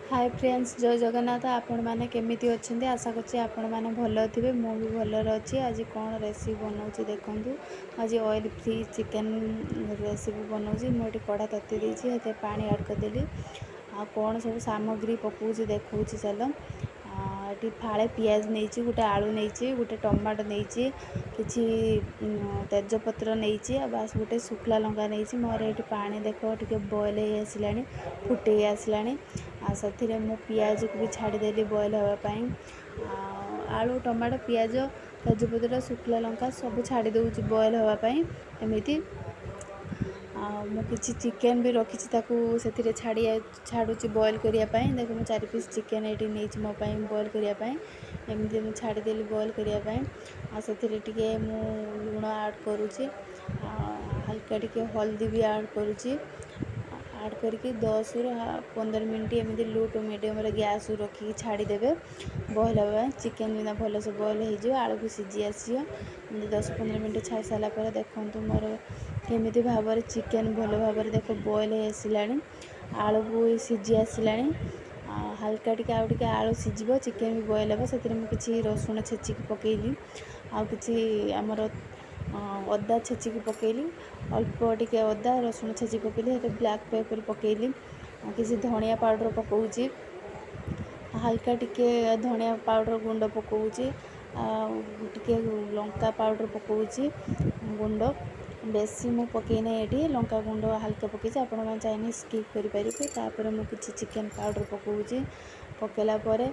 ହାଏ friends, ଜୟ ଜଗନ୍ନାଥ। ଆପଣମାନେ କେମିତି ଅଛନ୍ତି? ଆଶା କରୁଛି ଆପଣମାନେ ଭଲ ଥିବେ। ମୁଁ ବି ଭଲରେ ଅଛି। ଆଜି କ'ଣ ରେସିପି ବନାଉଛି ଦେଖନ୍ତୁ। ଆଜି ଅଏଲ୍ ଫ୍ରି ଚିକେନ୍ ରେସିପି ବନାଉଛି। ମୁଁ ଏଠି କଢ଼ା ତତେଇ ଦେଇଛି, ସେଥିରେ ପାଣି ଆଡ଼୍ କରିଦେଲି। ଆଉ କ'ଣ ସବୁ ସାମଗ୍ରୀ ପକାଉଛି ଦେଖାଉଛି, ଚାଲ। ଏଠି ଫାଳେ ପିଆଜ ନେଇଛି, ଗୋଟେ ଆଳୁ ନେଇଛି, ଗୋଟେ ଟମାଟୋ ନେଇଛି, କିଛି ତେଜପତ୍ର ନେଇଛି ଆଉ ବାସ୍ ଗୋଟେ ଶୁଖିଲା ଲଙ୍କା ନେଇଛି। ମୋର ଏଠି ପାଣି ଦେଖ ଟିକେ ବଏଲ୍ ହେଇ ଆସିଲାଣି, ଫୁଟେଇ ଆସିଲାଣି। ଆଉ ସେଥିରେ ମୁଁ ପିଆଜକୁ ବି ଛାଡ଼ିଦେଲି ବଏଲ୍ ହେବା ପାଇଁ। ଆଉ ଆଳୁ, ଟମାଟୋ, ପିଆଜ, ତେଜପତ୍ର, ଶୁଖିଲା ଲଙ୍କା ସବୁ ଛାଡ଼ି ଦେଉଛି ବଏଲ୍ ହେବା ପାଇଁ ଏମିତି। ଆଉ ମୁଁ କିଛି ଚିକେନ୍ ବି ରଖିଛି, ତାକୁ ସେଥିରେ ଛାଡ଼ୁଛି ବଏଲ୍ କରିବା ପାଇଁ। ଦେଖ, ମୁଁ 4 ପିସ୍ ଚିକେନ୍ ଏଇଠି ନେଇଛି ମୋ ପାଇଁ ବଏଲ୍ କରିବା ପାଇଁ। ଏମିତି ମୁଁ ଛାଡ଼ିଦେଲି ବଏଲ୍ କରିବା ପାଇଁ। ଆଉ ସେଥିରେ ଟିକେ ମୁଁ ଲୁଣ ଆଡ଼୍ କରୁଛି, ଆଉ ହାଲକା ଟିକେ ହଳଦୀ ବି ଆଡ଼୍ କରୁଛି। ଆଡ଼୍ କରିକି 10ରୁ 15 ମିନିଟ୍ ଏମିତି ଲୋ ଟୁ ମିଡ଼ିୟମ୍ରେ ଗ୍ୟାସ୍ ରଖିକି ଛାଡ଼ିଦେବେ ବଏଲ୍ ହେବା ପାଇଁ। ଚିକେନ୍ ଯେମିତି ଭଲସେ ବଏଲ୍ ହେଇଯିବ, ଆଳୁ ବି ସିଝି ଆସିବ। ଏମିତି 10-15 ମିନିଟ୍ ଛାଡ଼ି ସାରିଲା ପରେ ଦେଖନ୍ତୁ ମୋର କେମିତି ଭାବରେ ଚିକେନ୍ ଭଲ ଭାବରେ ଦେଖ ବଏଲ୍ ହେଇ ଆସିଲାଣି, ଆଳୁ ବି ସିଝି ଆସିଲାଣି। ଆଉ ହାଲକା ଟିକେ ଆଉ ଟିକେ ଆଳୁ ସିଝିବ, ଚିକେନ୍ ବି ବଏଲ୍ ହେବ। ସେଥିରେ ମୁଁ କିଛି ରସୁଣ ଛେଚିକି ପକେଇଲି, ଆଉ କିଛି ଆମର ଅଦା ଛେଚିକି ପକେଇଲି। ଅଳ୍ପ ଟିକେ ଅଦା ରସୁଣ ଛେଚି ପକେଇଲି, ସେଥିରେ ବ୍ଲାକ୍ ପେପର୍ ପକେଇଲି, ଆଉ କିଛି ଧଣିଆ ପାଉଡ଼ର ପକାଉଛି, ହାଲକା ଟିକେ ଧଣିଆ ପାଉଡ଼ର ଗୁଣ୍ଡ ପକାଉଛି, ଆଉ ଟିକେ ଲଙ୍କା ପାଉଡ଼ର ପକାଉଛି ଗୁଣ୍ଡ। ବେଶୀ ମୁଁ ପକେଇ ନାହିଁ ଏଠି, ଲଙ୍କା ଗୁଣ୍ଡ ହାଲକା ପକେଇଛି। ଆପଣମାନେ ଚାହିଁଲେ ସ୍କିପ୍ କରିପାରିବେ। ତାପରେ ମୁଁ କିଛି ଚିକେନ୍ ପାଉଡ଼ର ପକାଉଛି। ପକାଇଲା ପରେ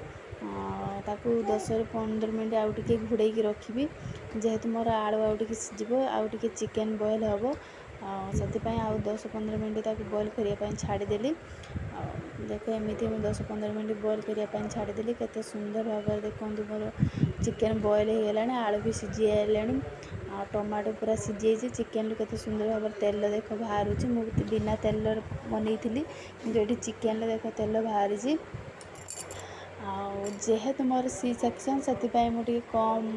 ତାକୁ 10ରୁ 15 ମିନିଟ୍ ଆଉ ଟିକେ ଘୋଡ଼େଇକି ରଖିବି, ଯେହେତୁ ମୋର ଆଳୁ ଆଉ ଟିକେ ସିଝିବ, ଆଉ ଟିକେ ଚିକେନ୍ ବଏଲ୍ ହେବ। ଆଉ ସେଥିପାଇଁ ଆଉ 10-15 ମିନିଟ୍ ତାକୁ ବଏଲ୍ କରିବା ପାଇଁ ଛାଡ଼ିଦେଲି। ଆଉ ଦେଖ, ଏମିତି ମୁଁ 10-15 ମିନିଟ୍ ବଏଲ୍ କରିବା ପାଇଁ ଛାଡ଼ିଦେଲି। କେତେ ସୁନ୍ଦର ଭାବରେ ଦେଖନ୍ତୁ ମୋର ଚିକେନ୍ ବଏଲ୍ ହେଇଗଲାଣି, ଆଳୁ ବି ସିଝି ହେଇଗଲାଣି, ଆଉ ଟମାଟୋ ପୁରା ସିଝିଯାଇଛି। ଚିକେନ୍ରୁ କେତେ ସୁନ୍ଦର ଭାବରେ ତେଲ ଦେଖ ବାହାରୁଛି। ମୁଁ ବିନା ତେଲରେ ବନେଇଥିଲି, କିନ୍ତୁ ଏଠି ଚିକେନ୍ରେ ଦେଖ ତେଲ ବାହାରିଛି। ଆଉ ଯେହେତୁ ମୋର ସି ସେକ୍ସନ୍, ସେଥିପାଇଁ ମୁଁ ଟିକେ କମ୍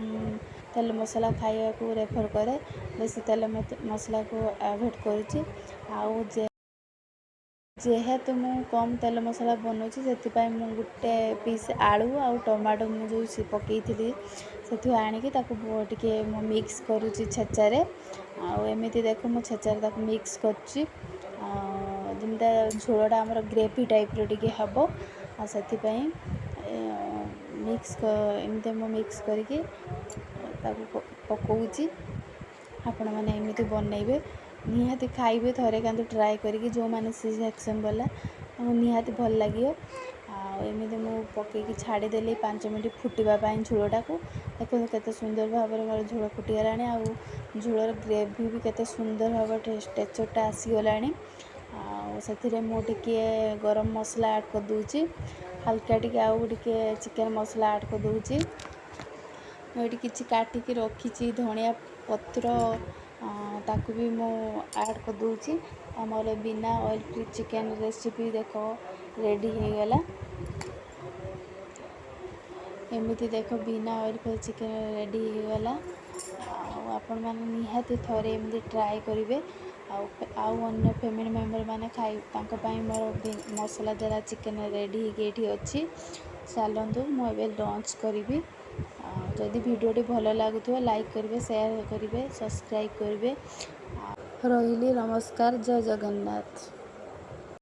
ତେଲ ମସଲା ଖାଇବାକୁ ପ୍ରେଫର୍ କରେ, ବେଶୀ ତେଲ ମସଲାକୁ ଆଭଏଡ଼୍ କରୁଛି। ଆଉ ଯେହେତୁ ମୁଁ କମ୍ ତେଲ ମସଲା ବନାଉଛି, ସେଥିପାଇଁ ମୁଁ ଗୋଟେ ପିସ୍ ଆଳୁ ଆଉ ଟମାଟୋ ମୁଁ ଯେଉଁ ପକାଇଥିଲି ସେଥିରୁ ଆଣିକି ତାକୁ ଟିକେ ମୁଁ ମିକ୍ସ କରୁଛି ଛେଚାରେ। ଆଉ ଏମିତି ଦେଖ, ମୁଁ ଛେଚାରେ ତାକୁ ମିକ୍ସ କରୁଛି, ଆଉ ଯେମିତି ଝୋଳଟା ଆମର ଗ୍ରେଭି ଟାଇପ୍ର ଟିକେ ହେବ। ଆଉ ସେଥିପାଇଁ ମିକ୍ସ ଏମିତି ମୁଁ ମିକ୍ସ କରିକି ତାକୁ ପକାଉଛି। ଆପଣମାନେ ଏମିତି ବନେଇବେ, ନିହାତି ଖାଇବେ ଥରେ କିନ୍ତୁ ଟ୍ରାଏ କରିକି। ଯେଉଁମାନେ ସି ସେକ୍ସନ୍ ବାଲା, ତାଙ୍କୁ ନିହାତି ଭଲ ଲାଗିବ। ଆଉ ଏମିତି ମୁଁ ପକାଇକି ଛାଡ଼ିଦେଲି 5 ମିନିଟ୍ ଫୁଟିବା ପାଇଁ ଝୋଳଟାକୁ। ଦେଖନ୍ତୁ କେତେ ସୁନ୍ଦର ଭାବରେ ମୋର ଝୋଳ ଫୁଟିଗଲାଣି, ଆଉ ଝୋଳର ଗ୍ରେଭି ବି କେତେ ସୁନ୍ଦର ଭାବରେ ଟେକ୍ସଚର୍ଟା ଆସିଗଲାଣି। ଆଉ ସେଥିରେ ମୁଁ ଟିକିଏ ଗରମ ମସଲା ଆଡ଼୍ କରିଦେଉଛି, ହାଲକା ଟିକେ, ଆଉ ଟିକେ ଚିକେନ୍ ମସଲା ଆଡ଼୍ କରିଦେଉଛି। ମୁଁ ଏଠି କିଛି କାଟିକି ରଖିଛି ଧଣିଆ ପତ୍ର, ତାକୁ ବି ମୁଁ ଆଡ଼୍ କରିଦେଉଛି। ଆମର ବିନା ଅଏଲ୍ ଫ୍ରି ଚିକେନ୍ ରେସିପି ଦେଖ ରେଡ଼ି ହେଇଗଲା। ଏମିତି ଦେଖ ବିନା ଅଏଲ୍ ଫ୍ରି ଚିକେନ୍ ରେଡ଼ି ହେଇଗଲା। ଆଉ ଆପଣମାନେ ନିହାତି ଥରେ ଏମିତି ଟ୍ରାଏ କରିବେ। ଆଉ ଅନ୍ୟ ଫ୍ୟାମିଲି ମେମ୍ବର ମାନେ ଖାଇ, ତାଙ୍କ ପାଇଁ ମୋର ମସଲା ଦ୍ୱାରା ଚିକେନ୍ ରେଡ଼ି ହେଇକି ଏଇଠି ଅଛି। ଚାଲନ୍ତୁ, ମୁଁ ଏବେ ଲଞ୍ଚ କରିବି। ଆଉ ଯଦି ଭିଡ଼ିଓଟି ଭଲ ଲାଗୁଥିବ, ଲାଇକ୍ କରିବେ, ସେୟାର କରିବେ, ସବସ୍କ୍ରାଇବ୍ କରିବେ। ରହିଲି, ନମସ୍କାର, ଜୟ ଜଗନ୍ନାଥ।